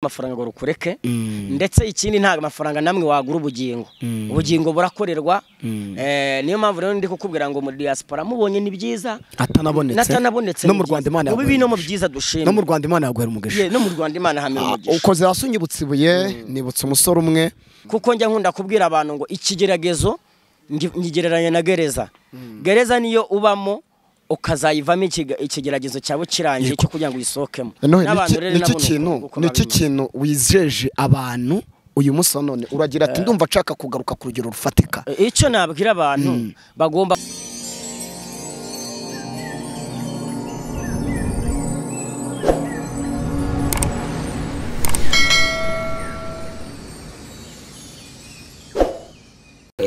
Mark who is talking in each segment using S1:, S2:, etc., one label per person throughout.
S1: Amafaranga ngo rukureke, ndetse ikindi ntabwo amafaranga namwe wagura ubugingo. Ubugingo burakorerwa. Niyo mpamvu rero ndi kukubwira ngo muri diaspora mubonye ni byiza,
S2: atanabonetse no mu Rwanda Imana
S1: yaguha, no mu byiza dushima,
S2: no mu Rwanda Imana yaguhera umugisha.
S1: No mu Rwanda Imana hamira umugisha.
S2: Ukoze hasi unyibutse ibuye, nibutse umusore umwe,
S1: kuko njya nkunda kubwira abantu ngo ikigeragezo ngigereranya na gereza. Gereza niyo ubamo ukazayivamo ikigeragezo cyabo kirangiye cyo kugira ngo uyisohokemo.
S2: N'abantu rero niki kintu wizeje abantu uyu munsi none uragira ati ndumva nshaka kugaruka ku rugero rufatika?
S1: Icyo nabwira abantu bagomba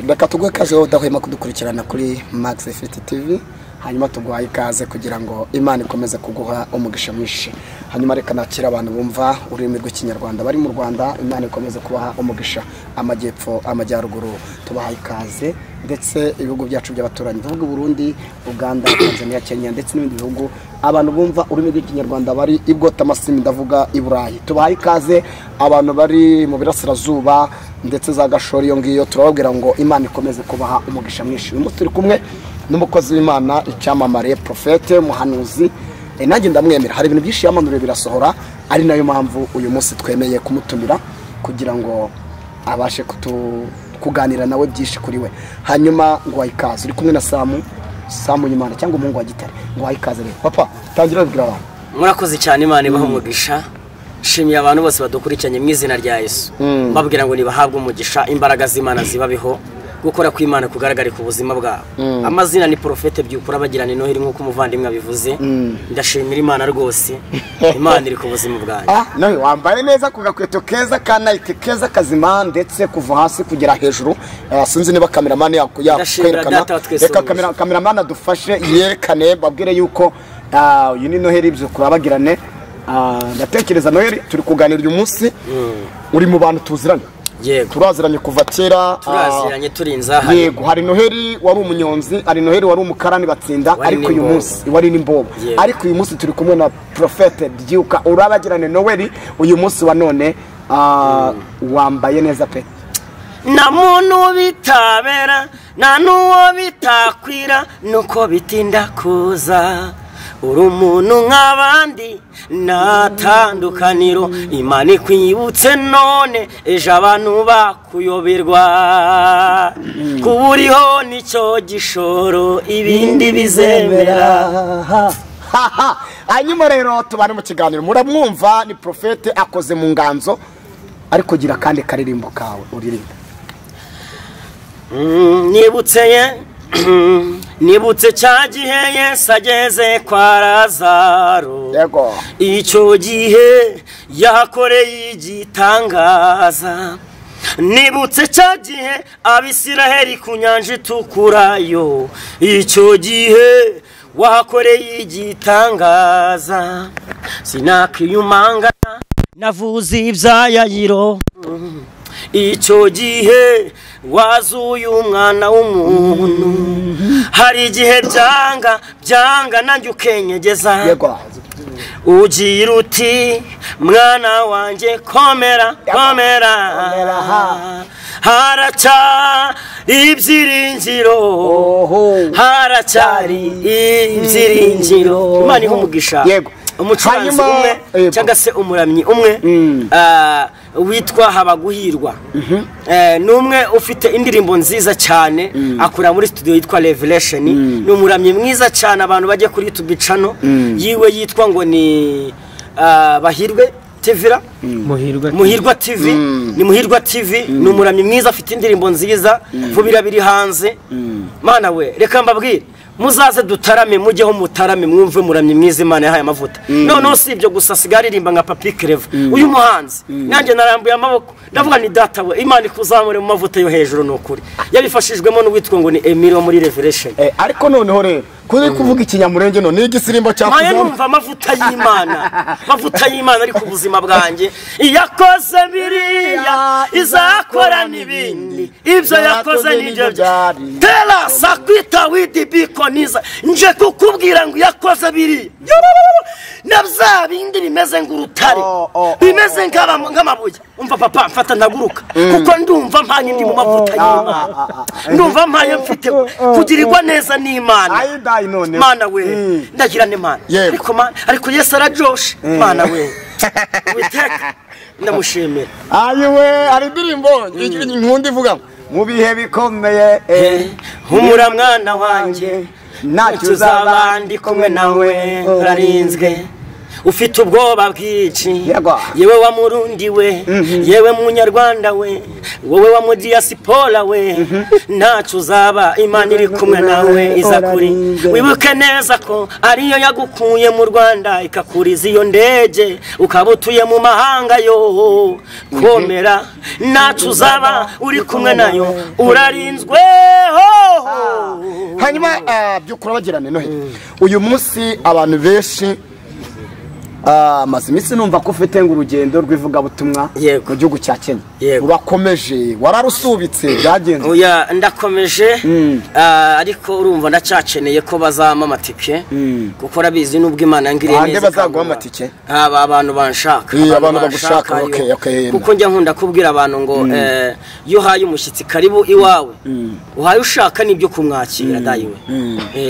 S2: reka tuguhe ikaze wowe udahwema kudukurikirana kuri Max Fit TV, hanyuma tuguhaye ikaze kugira ngo Imana ikomeze kuguha umugisha mwinshi. Hanyuma reka nakira abantu bumva ururimi rw'Ikinyarwanda bari mu Rwanda, Imana ikomeze kubaha umugisha, amajyepfo, amajyaruguru, tubahaye ikaze, ndetse ibihugu byacu by'abaturanyi, tuvuga Burundi, Uganda, Tanzania, Kenya ndetse n'ibindi bihugu, abantu bumva ururimi rw'Ikinyarwanda bari i Bwotamasimi, ndavuga i Burayi, tubahaye ikaze. Abantu bari mu birasirazuba ndetse za Gashori iyo ngiyo, turababwira ngo Imana ikomeze kubaha umugisha mwinshi. Uyu munsi turi kumwe n'umukozi w'Imana, icyamamare, profete, muhanuzi, nanjye ndamwemera, hari ibintu byinshi yamanuriye birasohora, ari nayo mpamvu uyu munsi twemeye kumutumira kugira ngo abashe kuganira nawe byinshi kuri we. Hanyuma ngo ikaze, uri kumwe na Samu Imana cyangwa umuhungu wa Gitare, ngo ikaze rero papa, tangira ubwira abantu.
S1: Murakoze cyane, Imana ibahe umugisha. Shimiye abantu bose badukurikiranye mu izina rya Yesu, mbabwira ngo nibahabwe umugisha, imbaraga z'Imana zibabeho, gukora kw'Imana kugaragara ku buzima bwabo. Amazina ni Profete Byukura bagirana Noheli nk'uko umuvandimwe abivuze. Ndashimira Imana rwose, Imana iri ku buzima bwanjye.
S2: Nawe wambaye neza ku gakweto keza ka Nike keza kazima, ndetse kuva hasi kugera hejuru. Sinzi niba cameraman yakwerekana, reka cameraman adufashe yerekane, babwire yuko uyu ni Noheli Byukura bagirane. Ndatekereza Noheli turi kuganira uyu munsi, uri mu bantu tuziranye.
S1: Yego,
S2: turaziranye kuva kera,
S1: turaziranye turi inzaha.
S2: Yego, hari Noheli wari umunyonzi, hari Noheli wari umukarani batsinda, ariko uyu munsi wari n'imbobo. Ariko uyu munsi turi kumwe na Profete Byuka urabagirane Noheli, uyu munsi wa none wambaye neza pe.
S1: Na muntu bitabera na nuwo bitakwira, nuko bitinda kuza, uri umuntu nk'abandi natandukaniro, Imana ikwibutse none ejo abantu bakuyoberwa, kuburiho nicyo gishoro ibindi bizemera.
S2: Hanyuma rero tubane mu kiganiro, muramwumva ni Profete akoze mu nganzo, ariko gira kandi karirimbo kawe uririmba.
S1: Nibutse cya gihe Yesu ageze kwa Lazaro, icyo gihe yakoreye igitangaza. Nibutse cya gihe Abisiraheli ku nyanja itukurayo, icyo gihe wahakoreye igitangaza. Sinakiyumangana navuze ibya Yayiro, icyo gihe wazuye umwana w'umuntu. Hari igihe byanga nanjye ukenyegeza, ugira uti mwana wanjye komera komera, haracyari ibyiringiro, haracyari ibyiringiro. Imana ihe umugisha umucuranzi umwe cyangwa se umuramyi umwe witwa Habaguhirwa, ni umwe ufite indirimbo nziza cyane, akora muri studio yitwa Revelation. Ni umuramyi mwiza cyane, abantu bajye kuri YouTube channel yiwe yitwa ngo ni Bahirwe TV, Muhirwa TV, ni Muhirwa TV. Ni umuramyi mwiza afite indirimbo nziza, vubira biri hanze. Mana we, reka mbabwire, muzaze dutarame, mujyeho mutarame, mwumve muramyi mwiza Imana yahaye amavuta. Noneho si ibyo gusa, sigara irimba nka Papi Clever uyu muhanzi. Nanjye narambuye amaboko ndavuga ni data we, Imana ikuzamure mu mavuta yo hejuru. Nukuri yabifashijwemo n'uwitwa ngo ni Emile wo muri Revelation.
S2: Ariko noneho rero Kuri kuvuga ikinyamurenge none igisirimbo cyakuzamu.
S1: Numva amavuta y'Imana. Amavuta y'Imana ari ku buzima bwanjye. Iyakoze biriya izakora n'ibindi. Ibyo yakoze nibyo byari. Tera sakwita widibikoniza. Nje kukubwira ngo yakoze biriya. Na bya bindi bimeze ng'urutare. Bimeze nk'amabuye. Umva papa mfata ntaguruka. Kuko ndumva mpanye ndi mu mavuta y'Imana. Ndumva mpanye mfite kugirirwa neza n'Imana. Mana we ndagira ne mana. Ariko mana ariko Yesu arajoshe. Mana we. Witeka ndamushimira.
S2: Ayiwe ari indirimbo nkundi ivuga mu bihe bikomeye
S1: humura mwana wanjye ntacyo uzaba ndi kumwe nawe urarinzwe. Ufite ubwoba bwinshi yewe wa murundi we yewe munyarwanda we wowe wa mudiyasipora we ntacyo uzaba Imana iri kumwe nawe iza kuri. Wibuke neza ko ariyo yagukuye mu Rwanda ikakuriza iyo ndege ukaba utuye mu mahanga yo komera ntacyo uzaba uri kumwe nayo urarinzwe.
S2: Hanyuma byukura bagirane Noheli uyu munsi abantu benshi maze iminsi numva ko ufite ngo urugendo rw'ivugabutumwa mu gihugu cya Kenya urakomeje wararusubitse byagenze?
S1: Oya ndakomeje ariko urumva ndacyakeneye ko bazampa amatike kuko urabizi nubwo Imana yangiriye neza.
S2: Bazaguha amatike?
S1: Aba abantu banshaka
S2: abantu bagushaka. Okay.
S1: Kuko njya nkunda kubwira abantu ngo iyo uhaye umushyitsi karibu iwawe uhaye ushaka nibyo kumwakira dayiwe.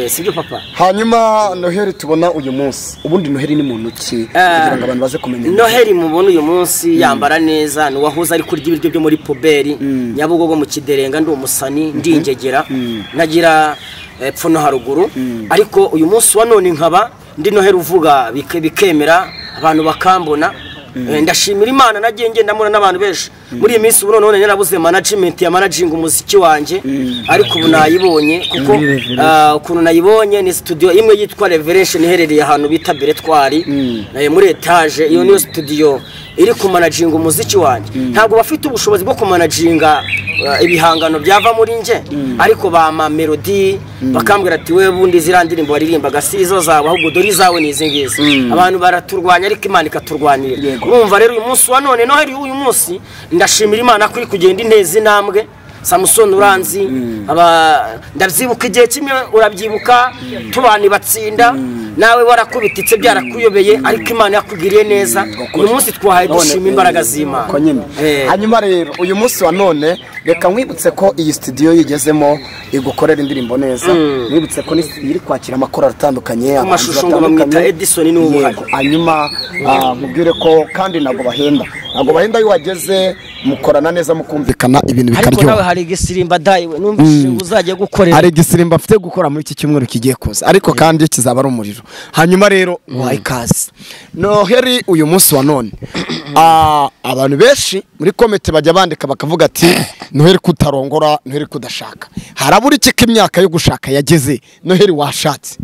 S1: Sibyo papa?
S2: Hanyuma Noheli tubona uyu munsi ubundi Noheli ni muntu ki kugira ngo abantu baze kumenya?
S1: Noheli mubona uyu munsi yambara neza ni wahoze ari kurya ibiryo byo muri poberi Nyabugogo mu Kiderenga ndi umusani ndingegera nagira epfo no haruguru ariko uyu munsi wa none nkaba ndi Noheli uvuga bikemera abantu bakambona. Ndashimira Imana nagiye ngenda mura n'abantu benshi muri iyi minsi ubu none narabuze management ya managing umuziki wanjye ariko ubu nayibonye kuko ukuntu nayibonye ni studio imwe yitwa Revelation iherereye ahantu bita Beretwari muri etage. Iyo niyo studio iri ku managing umuziki wanjye. Ntabwo bafite ubushobozi bwo kumanaginga ibihangano byava muri nje ariko bama melody bakambwira ati we bundi zira ndirimbo waririmbaga si izo zawe ahubwo dore izawe ni izi ngizi. Abantu baraturwanya ariko Imana ikaturwanira. Urumva rero uyu munsi wa none Noheli uyu munsi ndashimira Imana kuri kugenda inteza intambwe. Samusoni uranzi ndabyibuka igihe kimwe urabyibuka tubani batsinda nawe warakubititse byarakuyobeye ariko Imana yakugiriye neza. Uyu munsi twahaye dushima imbaraga z'Imana.
S2: Hanyuma rero uyu munsi wa none reka nkwibutse ko iyi studio yigezemo igukorera indirimbo neza. Nkwibutse ko iri kwakira amakorali atandukanye
S1: amashusho ngo bamwita Edison ni ubuhari.
S2: Hanyuma nkubwire ko kandi ntabwo bahenda iyo wageze mukorana neza mukumvikana ibintu bikaryoha.
S1: Ariko nawe hari igisirimba dayiwe numvise uzajya gukorera.
S2: Hari igisirimba afite gukora muri iki cyumweru kigiye kuza ariko kandi kizaba ari umuriro. Hanyuma rero wahaye ikaze Noheli uyu munsi wa none. Abantu benshi muri komite bajya bandika bakavuga ati Noheli kutarongora Noheli kudashaka. Harabura iki ko imyaka yo gushaka yageze? Noheli washatse?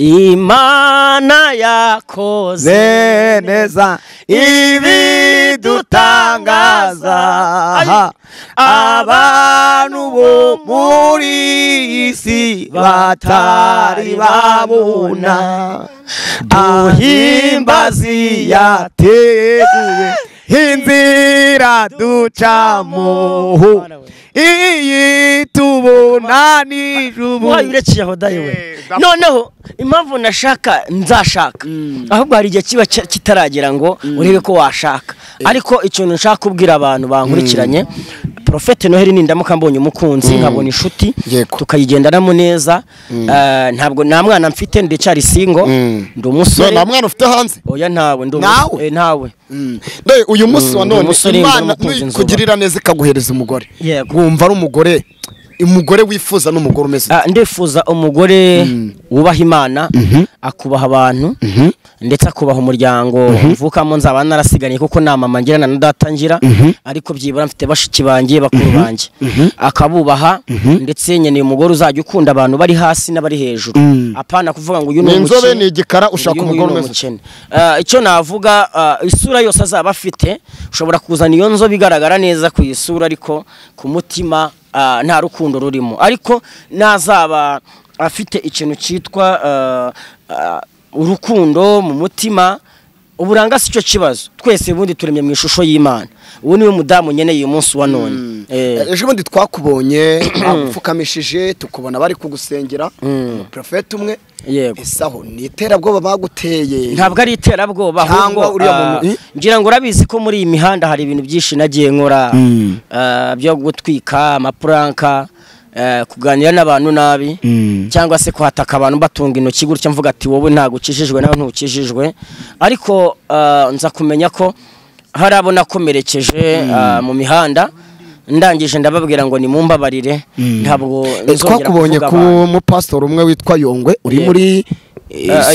S1: Imana yakoze
S3: neza ibidutangaza abantu bo muri isi batari babona duhimbazi yateguye inzira ducamo iyi tubona nijuru.
S1: Wayirekeye aho dayiwe. Noneho impamvu nashaka nzashaka ahubwo hari igihe kiba kitaragera ngo urebe ko washaka ariko ikintu nshaka kubwira abantu bankurikiranye Prophète Noheli nindamuka mbonye umukunzi nkabona inshuti tukayigendanamo neza. Ntabwo nta mwana mfite ndacyari single ndi umusore.
S2: Nta mwana ufite hanze?
S1: Oya ntawe ndi ntawe.
S2: Ndoye uyu munsi wa none Imana kugirira neza ikaguhereza umugore wumva ari umugore umugore wifuza n'umugore umeze?
S1: Ndifuza umugore wubaha Imana akubaha abantu ndetse akubaha umuryango mvukamo nzaba narasiganye kuko nta mama ngira na data ngira ariko byibura mfite bashiki banjye bakuru banjye akabubaha ndetse nkeneye umugore uzajya ukunda abantu bari hasi n'abari hejuru apana kuvuga ngo uyu ni
S2: inzobe ni igikara ushaka umugore umeze.
S1: Icyo navuga isura yose azaba afite ushobora kuzana iyo nzobe igaragara neza ku isura ariko ku mutima nta rukundo rurimo ariko nazaba afite ikintu cyitwa urukundo mu mutima. Uburanga si cyo kibazo, twese ubundi turemye mu ishusho y'Imana. Ubu niwe mudamu nyeneye uyu munsi wa none.
S2: Ejo bundi twakubonye bagupfukamishije, tukubona bari kugusengera, profeti umwe.
S1: Yego.
S2: Esaho ni iterabwoba baguteye?
S1: Ntabwo ari iterabwoba, ahubwo ngira ngo urabizi ko muri iyi mihanda hari ibintu byinshi nagiye nkora byo gutwika amapuranka, kuganira n'abantu nabi, cyangwa se kuhataka abantu batunga intoki gutya mvuga ati wowe ntago ukijijwe nawe ntukijijwe. Ariko nza kumenya ko hari abo nakomerekeje mu mihanda, ndangije ndababwira ngo nimumbabarire, ntabwo
S2: twakubonye ku mupastor umwe witwa Yongwe uri muri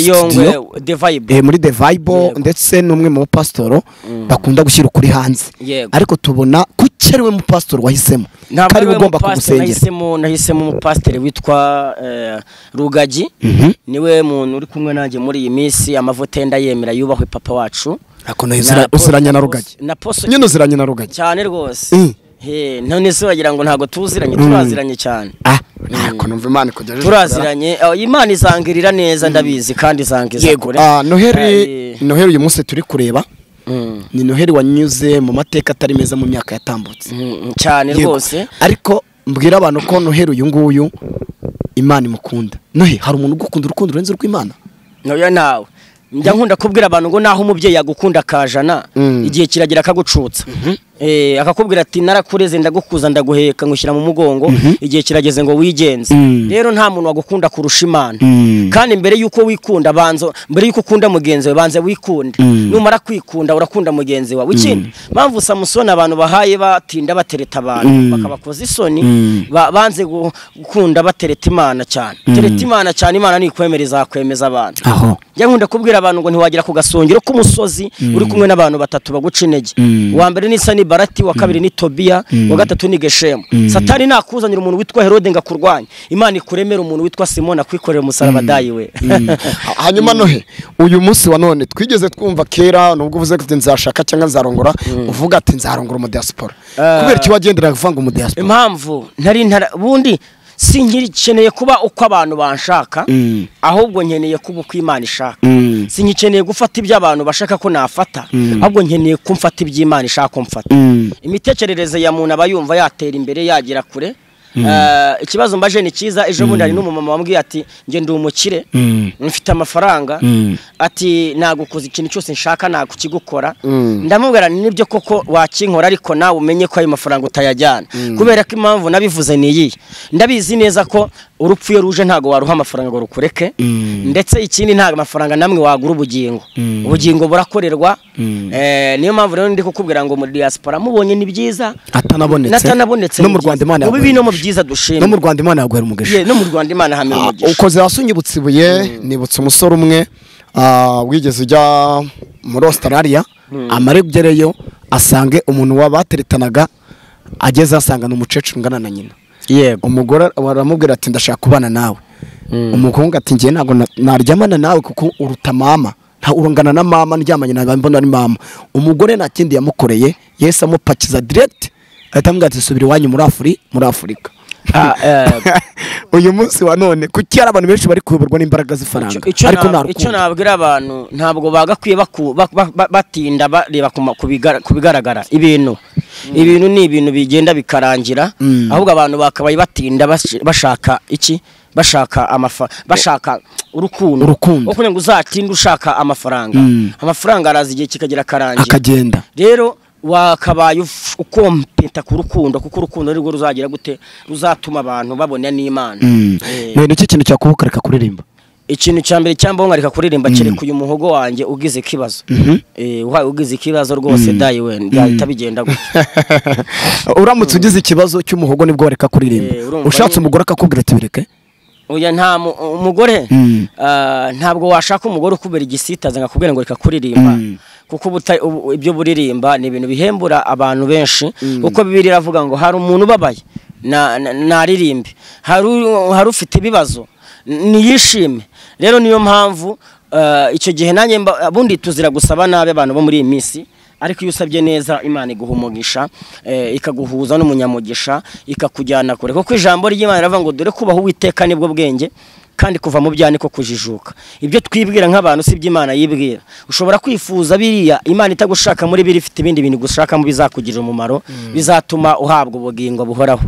S1: Yongwe The Vibe,
S2: muri The Vibe, ndetse n'umwe mu pastor bakunda gushyira ukuri hanze. Ariko tubona kuki ari we mupastor wahisemo kari ugomba kugusengera?
S1: Nahisemo umupastor witwa Rugagi, niwe muntu uri kumwe nanjye muri iyi minsi. Amavuta ndayemera, yubahwe papa wacu.
S2: Uziranye na Rugagi? Nyine uziranye na Rugagi
S1: cyane rwose. None se uragira ngo ntago tuziranye? Turaziranye cyane.
S2: Ntabwo numva Imana ikugejeje.
S1: Turaziranye, Imana izangirira neza ndabizi, kandi izangiza kure.
S2: Noheri uyu munsi turi kureba ni Noheri wanyuze mu mateka atari meza mu myaka yatambutse
S1: cyane rwose.
S2: Ariko mbwira abantu ko Noheri uyu nguyu Imana imukunda. Noheri, hari umuntu ugukunda urukundo rurenze urw'Imana?
S1: Oya, nawe. Njya nkunda kubwira abantu ngo naho umubyeyi yagukunda kajana, igihe kiragira akagucutsa, akakubwira ati narakureze ndagukuza ndaguheka ngushyira mu mugongo, igihe kirageze ngo wigenze. Rero nta muntu wagukunda kurusha Imana. Kandi mbere yuko wikunda banzo, mbere yuko ukunda mugenzi wawe banze wikunde. Numara kwikunda urakunda mugenzi wawe. Ikindi mpamvu Samusoni abantu bahaye batinda batereta abantu bakabakoza isoni, banze gukunda batereta Imana cyane. Tereta Imana cyane, Imana nikwemera izakwemeza abantu. Njya nkunda kubwira abantu ngo ntiwagira ku gasongero k'umusozi uri kumwe n'abantu batatu baguca intege. Uwa mbere ni Sanibarati, wa kabiri ni Tobiya, wa gatatu ni Geshemu. Satani nakuzanira umuntu witwa Herode ngo akurwanye, Imana ikuremera umuntu witwa Simoni akwikorera umusaraba dayiwe.
S2: Hanyuma Nohe, uyu munsi wa none twigeze twumva kera nubwo uvuze ko nzashaka cyangwa nzarongora, uvuga ati nzarongora mu diaspora. Kubera iki wagendera kuvanga mu diaspora?
S1: Impamvu ntari bundi sinkikeneye kuba uko abantu banshaka, ahubwo nkeneye kuba uko Imana ishaka. Sinkikeneye gufata ibyo abantu bashaka ko nafata, ahubwo nkeneye ko mfata ibyo Imana ishaka ko mfata. Imitekerereze ya muntu aba yumva yatera imbere yagera kure. Ikibazo mbaje ni cyiza. Ejo bundi hari n'umumama wambwiye ati nge ndi umukire mfite amafaranga, ati nagukoza ikintu cyose nshaka nakukigukora. Ndamubwira nibyo koko wakinkora, ariko nawe umenye ko ayo mafaranga utayajyana. Kubera ko impamvu nabivuze ni iyi, ndabizi neza ko urupfu iyo ruje ntago waruha amafaranga ngo rukureke, ndetse ikindi ntago amafaranga namwe wagura ubugingo. Ubugingo burakorerwa. Niyo mpamvu rero ndi kukubwira ngo muri diaspora mubonye ni byiza, atanabonetse
S2: no mu Rwanda Imana
S1: byiza dushima.
S2: No mu Rwanda Imana yaguhera umugisha.
S1: No mu Rwanda Imana hamira umugisha.
S2: Ukoze hasi unyibutse ibuye, nibutse umusore umwe wigeze ujya muri Australia, amare kugereyo asange umuntu wabateretanaga, ageze asanga n'umukecuru ungana na nyina.
S1: Yego.
S2: Umugore aramubwira ati ndashaka kubana nawe. Umuhungu ati ngiye ntabwo naryamana nawe kuko uruta mama, nta urungana na mama, ndyamanye na mbona ari mama. Umugore nta kindi yamukoreye, Yesu amupakiza direct ahita amubwira ati subira iwanyu muri Afurika. Uyu munsi wa none kuki hari abantu benshi bari kuyoborwa n'imbaraga z'ifaranga?
S1: Ariko nta rukundo. Icyo nabwira abantu, ntabwo bagakwiye batinda bareba ku bigaragara. Ibintu ni ibintu bigenda bikarangira, ahubwo abantu bakabaye batinda bashaka iki? Bashaka bashaka urukundo. Uko ngo uzatinda ushaka amafaranga, amafaranga araza igihe kikagira karangira
S2: akagenda.
S1: Rero wakabaye ukompeta ku rukundo, kuko urukundo nirwo ruzagira gute, ruzatuma abantu babona n'Imana.
S2: None iki kintu cyakubukareka kuririmba?
S1: Ikintu cya mbere cyambongarika kuririmba kereka uyu muhogo wanjye ugize ikibazo. Uhaye ugize ikibazo rwose dayiwe byahita bigenda gutya.
S2: Uramutse ugize ikibazo cy'umuhogo nibwo wareka kuririmba. Ushatse umugore akakubwira ati bireke?
S1: Oya, nta umugore ntabwo washaka umugore ukubera igisitaza ngakubwira ngo reka kuririmba, kuko ibyo buririmba ni ibintu bihembura abantu benshi. Uko Bibiliya iravuga ngo hari umuntu ubabaye naririmbe, hari ufite ibibazo niyishime. Rero niyo mpamvu icyo gihe nanjye bundi tuzira gusaba nabi abantu bo muri iyi minsi. Ariko iyo usabye neza Imana iguha umugisha, ikaguhuza n'umunyamugisha, ikakujyana kure. Kuko ijambo ry'Imana riravuga ngo dore kubaho Uwiteka nibwo bwenge, kandi kuva mu byaha niko kujijuka. Ibyo twibwira nk'abantu si ibyo Imana yibwira. Ushobora kwifuza biriya, Imana itagushaka muri biri, ifite ibindi bintu gushakamo bizakugirira umumaro, bizatuma uhabwa ubugingo buhoraho.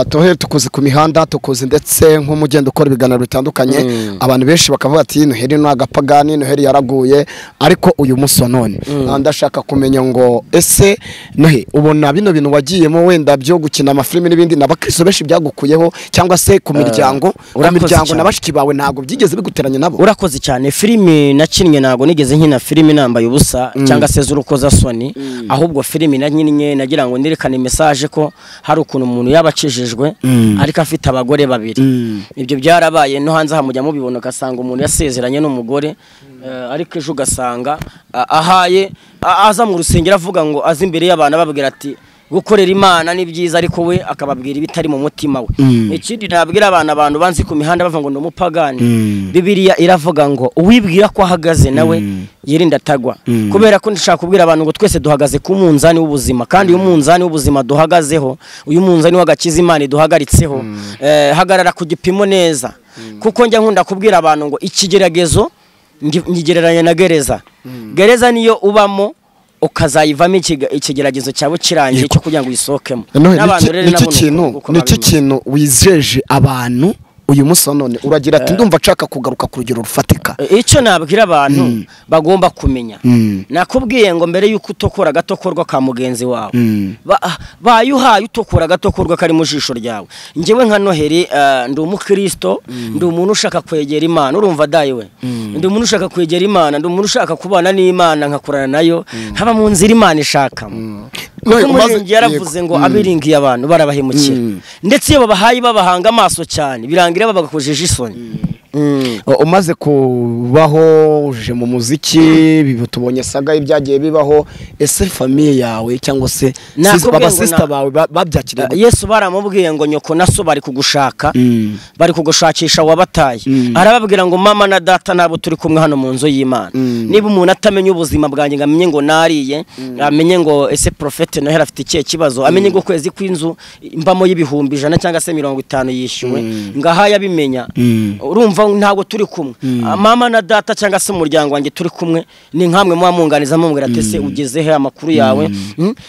S2: Tohe tukuzi ku mihanda, tukuzi ndetse nk'umugenda ukora ibiganiro bitandukanye, abantu benshi bakavuga ati Noheli ni agapagani, Noheli yaraguye. Ariko uyu munsi wa none ndashaka kumenya ngo ese Noheli ubona bino bintu wagiyemo wenda byo gukina amafilimi n'ibindi, n'abakristo benshi byagukuyeho, cyangwa se ku miryango, ku miryango n'abashiki bawe ntabwo byigeze biguteranya nabo?
S1: Urakoze cyane. Filimi nakinnye ntabwo nigeze nkina filimi nambaye ubusa cyangwa se z'urukozasoni, ahubwo filimi nakinnye nagira ngo nerekane message ko hari ukuntu umuntu yaba akijijwe ariko afite abagore babiri. Ibyo byarabaye no hanze hamujya mubibona, ugasanga umuntu yasezeranye n'umugore, ariko ejo ugasanga ahaye aza mu rusengero avuga ngo aza imbere y'abantu ababwira ati gukorera Imana ni byiza, ariko we akababwira ibitari mu mutima we. Ikindi nabwira abantu banzi ku mihanda bavuga ngo ndi umupagani, Bibiliya iravuga ngo uwibwira ko ahagaze nawe yirinda atagwa. Kubera ko ndashaka kubwira abantu ngo twese duhagaze ku munzani w'ubuzima, kandi uyu munzani w'ubuzima duhagazeho, uyu munzani w'agakiza Imana iduhagaritseho, hagarara ku gipimo neza. Kuko njya nkunda kubwira abantu ngo ikigeragezo ngigereranya na gereza. Gereza niyo ubamo ukazayivamo ikigeragezo cyawe kirangiye cyo kugira ngo uyisohokemo.
S2: N'abantu rero nabo nicyo kintu wizeje abantu uyu munsi none uragira ati ndumva nshaka kugaruka ku rugero rufatika.
S1: Icyo nabwira abantu bagomba kumenya, nakubwiye ngo mbere yuko utokora agatokorwa ka mugenzi wawe, bayuhaye utokora agatokorwa kari mu jisho ryawe. Njyewe nka Noheli ndi umukristo, ndi umuntu ushaka kwegera Imana, urumva dayiwe, ndi umuntu ushaka kwegera Imana, ndi umuntu ushaka kubana n'Imana nkakorana nayo, nkaba mu nzira Imana ishakamo. Kuko umuririmbyi yaravuze ngo abiringiye abantu barabahemukira, ndetse iyo babahaye babahanga amaso cyane birangira babakojeje isoni.
S2: Umaze kubaho uje mu muziki, tubonye saga ibyagiye bibaho, ese famille yawe cyangwa se baba sister bawe babyakiriye?
S1: Yesu baramubwiye ngo nyoko na so bari kugushaka, bari kugushakisha wabataye. Arababwira ngo mama na data nabo turi kumwe hano mu nzu y'Imana. Niba umuntu atamenya ubuzima bwanjye ngo amenye ngo nariye, amenye ngo ese Prophète Noheli afite ikihe kibazo, amenye ngo kwezi kw'inzu mbamo y'ibihumbi 100 cyangwa se 50 yishyuwe, ngaha yabimenya. Urumva ntabwo turi kumwe, mama na data cyangwa se umuryango wanjye turi kumwe, ni nkamwe mubamunganiza mumubwira ati ese ugeze he amakuru yawe.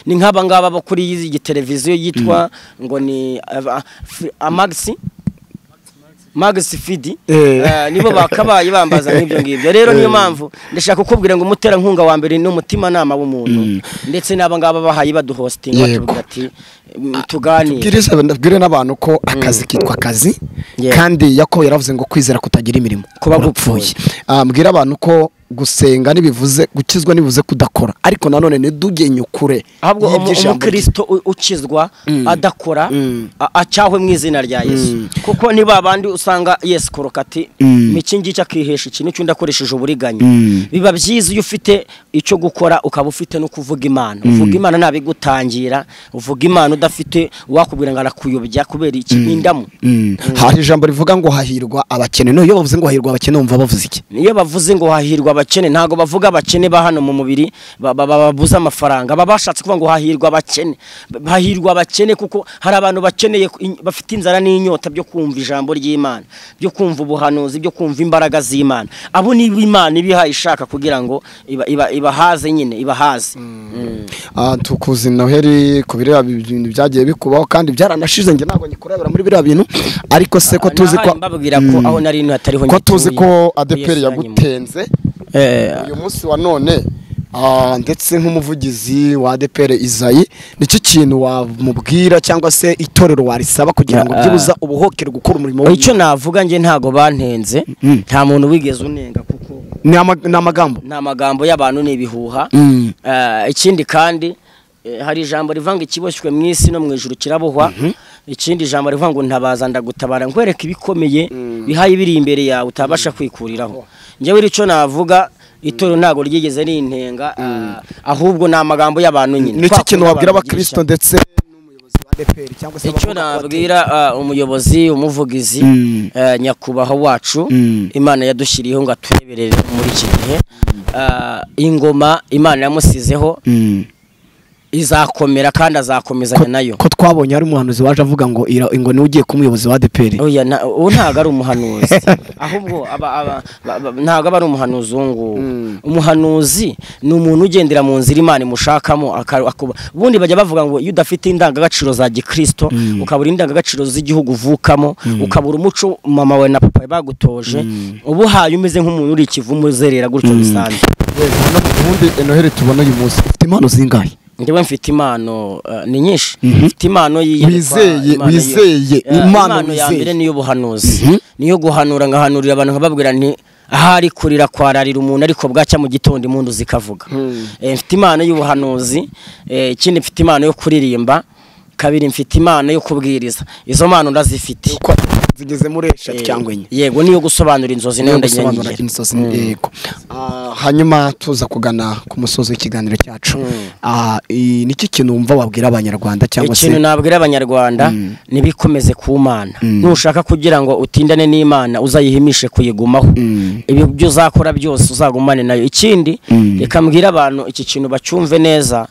S1: Ni nk'aba ngaba bo kuri iyi televiziyo yitwa ngo ni Max Fidi, nibo bakabaye bambaza nk'ibyo ngibyo. Rero niyo mpamvu ndashaka kukubwira ngo umuterankunga wa mbere ni umutimanama w'umuntu, ndetse n'aba ngaba bahaye baduhostinga batubwira ati tuganire.
S2: Tubwire n'abantu ko akazi kitwa akazi, kandi Yakobo yaravuze ngo kwizera kutagira imirimo
S1: kuba gupfuye.
S2: Mbwira abantu ko gusenga nibivuze gukizwa nibivuze kudakora, ariko nanone ntidugenye ukure.
S1: Ahubwo umukristo ukizwa adakora acyahwe mu izina rya Yesu. Kuko niba abandi usanga Yesu koroka ati miki ngiki akihesha ikintu cyundi akoresheje uburiganya. Biba byiza iyo ufite icyo gukora ukaba ufite no kuvuga Imana. Uvuga Imana ntabigutangira, uvuga Imana udafite wakubwira ngo arakuyobya kubera iki indamu.
S2: Hari ijambo rivuga ngo hahirwa abakene. No iyo bavuze ngo hahirwa abakene umva bavuze iki?
S1: Iyo bavuze ngo hahirwa abakene ntago bavuga abakene ba hano mu mubiri babuza amafaranga, baba bashatse kuvuga ngo hahirwa abakene. Hahirwa abakene kuko hari abantu bakeneye, bafite inzara n'inyota byo kumva ijambo ry'Imana, byo kumva ubuhanuzi, byo kumva imbaraga z'Imana. Abo ni Imana ibiha ishaka kugira ngo ibahaze nyine, ibahaze.
S2: Tukuzi Noheli ku bireba ibintu byagiye bikubaho kandi byaranashize, nge ntabwo nyikurebera muri biriya bintu, ariko se ko tuzi ko
S1: mbabwira ko aho nari hatariho,
S2: ko tuzi ko ADEPR yagutenze uyu munsi wa none, ndetse nk'umuvugizi wa ADEPR Izayi, nicyo kintu wamubwira cyangwa se itorero warisaba kugira ngo byibuza ubuhokere gukora umurimo?
S1: Icyo navuga nge ntago bantenze, nta muntu wigeze unenga kuko
S2: ni amagambo,
S1: ni amagambo y'abantu, ni ibihuha. Ikindi kandi hari ijambo rivanga ikiboshywe mu isi no mu ijuru kirabohwa. Ikindi ijambo rivuga ngo ntabaza ndagutabara nkwereka ibikomeye bihaye biri imbere yawe utabasha kwikuriraho. Njyewe icyo navuga itorero ntago ryigeze rintenga, ahubwo ni amagambo y'abantu nyine.
S2: Niki kintu wabwira abakristo ndetse n'umuyobozi wa ADEPR cyangwa se
S1: icyo nabwira umuyobozi, umuvugizi, nyakubahwa wacu Imana yadushyiriyeho ngo atureberere muri iki gihe, ingoma Imana yamusizeho izakomera kandi azakomezanya nayo.
S2: Ko twabonye ari umuhanuzi waje avuga ngo ngo ni ugiye ku muyobozi wa ADEPR.
S1: Oya, uwo ntago ari umuhanuzi ahubwo ntago aba ari umuhanuzi uwo nguwo. Umuhanuzi ni umuntu ugendera mu nzira Imana imushakamo. Ubundi bajya bavuga ngo iyo udafite indangagaciro za gikristo, ukabura indangagaciro z'igihugu uvukamo, ukabura umuco mama wawe na papa bagutoje, uba uhaye umeze nk'umuntu uri ikivumu uzerera gutyo bisanzwe.
S2: Ubundi Noheli tubona uyu munsi ufite impano zingahe?
S1: Njyewe mfite impano ni nyinshi. Mfite impano
S2: wizeye,
S1: impano ya mbere niyo buhanuzi, niyo guhanura, ngahanurira abantu nkababwira nti ahari kurira kwararira umuntu ariko bwacya mu gitondo impundu zikavuga. Mfite impano y'ubuhanuzi, ikindi mfite impano yo kuririmba, kabiri mfite impano yo kubwiriza. Izo mpano ndazifite
S2: zigeze muri 3 cyangwa 4.
S1: Yego, niyo gusobanura inzozi nayo ndagengira.
S2: Yego. Hanyuma tuza kugana ku musozo w'ikiganiro cyacu. Niki kintu wumva wabwira abanyarwanda cyangwa se
S1: ikintu nabwira abanyarwanda nibikomeze ku Mana. Nushaka kugira ngo utindane n'Imana uzayihimishe kuyigumaho. Ibi byo uzakora byose uzagumane nayo. Ikindi reka mbwira abantu iki kintu bacyumve neza.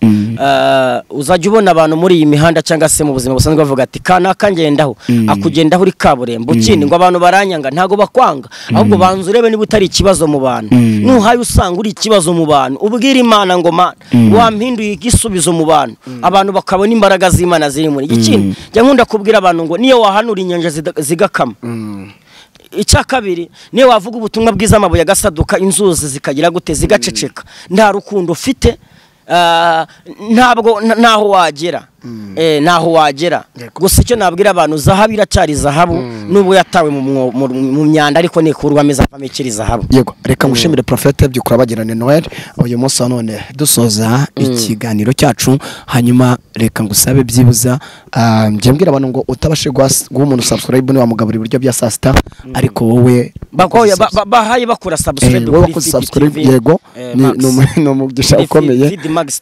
S1: Uzajya ubona abantu muri iyi mihanda cyangwa se mu buzima busanzwe bavuga ati kanaka ngendaho, akugendaho uri kaburimbo. Ikindi ngo abantu baranyanga, ntago bakwanga, ahubwo banza urebe niba utari ikibazo mu bantu. Nuhaye usanga uri ikibazo mu bantu, ubwira Imana ngo Mana wampinduye igisubizo mu bantu, abantu bakabona imbaraga z'Imana ziri muri. Ikindi njya nkunda kubwira abantu ngo niyo wahanura inyanja zigakama. Icya kabiri niyo wavuga ubutumwa bwiza amabuye agasaduka, inzuzi zikagira gute zigaceceka, nta rukundo ufite, ntabwo naho wagera. Naho wagera. Gusa icyo nabwira abantu, zahabu iracyari zahabu nubwo yatawe mu myanda, ariko nikurwa ameza avamo ikiri zahabu.
S2: Yego, reka ngushimire Prophète byukura bagirane Noel uyu munsi wa none dusoza ikiganiro cyacu. Hanyuma reka ngusabe byibuza njye mbwira abantu ngo utabashe guha umuntu subscribe ni wamugabura ibiryo bya saa sita, ariko wowe
S1: bahaye bakora subscribe
S2: kuri subscribe. Yego, ni umugisha ukomeye.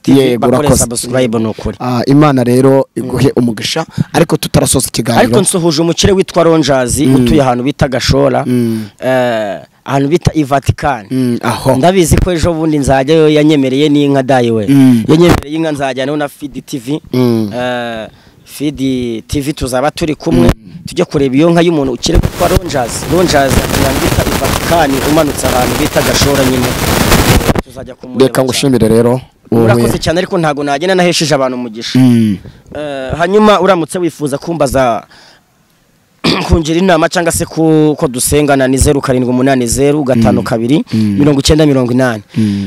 S1: Yego, bakora subscribe nukuri.
S2: Imana rero iguhe umugisha. Ariko tutarasoza ikiganiro,
S1: ariko nsuhuje umukire witwa Ronjazi utuye ahantu bita Gashora, ahantu bita i Vatican. Ndabizi ko ejo bundi nzajyayo, yanyemereye n'inka dayiwe, yanyemereye inka nzajyanayo na Fidi TV. Fidi TV tuzaba turi kumwe tujye kureba iyo nka y'umuntu ukire witwa Ronjazi. Ronjazi ahantu bita i Vatican, umanutse ahantu bita Gashora nyine tuzajya kumureba.
S2: Reka ngushimire rero,
S1: urakoze cyane, ariko ntago nagenda nahesheje abantu umugisha. Hanyuma uramutse wifuza kumbaza kungira inama cyangwa se ko dusengana ni 0780 52 90 80.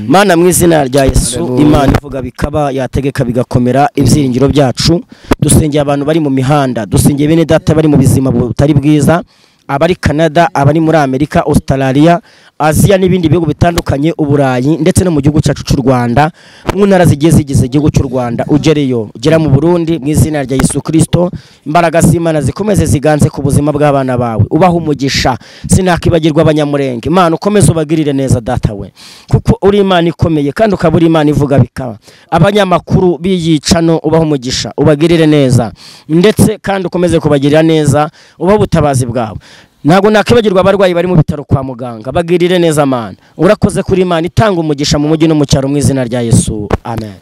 S1: Mana mu izina rya Yesu, Imana ivuga bikaba, yategeka bigakomera, ibyiringiro byacu. Dusengeye abantu bari mu mihanda, dusengeye bene data bari mu bizima butari bwiza, abari Canada, abari muri Amerika, Australia, Aziya n'ibindi bihugu bitandukanye, Uburayi ndetse no mu gihugu cyacu cy'u Rwanda, mu ntara zigiye zigize igihugu cy'u Rwanda. Ugereyo, ugera mu Burundi mu izina rya Yesu Kristo, imbaraga z'Imana zikomeze ziganze ku buzima bw'abana bawe, ubaha umugisha. Sinakibagirwa abanyamurenge, Imana ukomeze ubagirire neza data we, kuko uri Imana ikomeye kandi ukaba uri Imana ivuga bikaba. Abanyamakuru biyicano ubaha umugisha, ubagirire neza, ndetse kandi ukomeze kubagirira neza, ubaha ubutabazi bwawe. Ntago nakibagirwa abarwayi bari mu bitaro kwa muganga, bagirire neza Mana. Urakoze kuri Imana itanga umugisha mu mujyi no mu cyaro mu izina rya Yesu. Amen.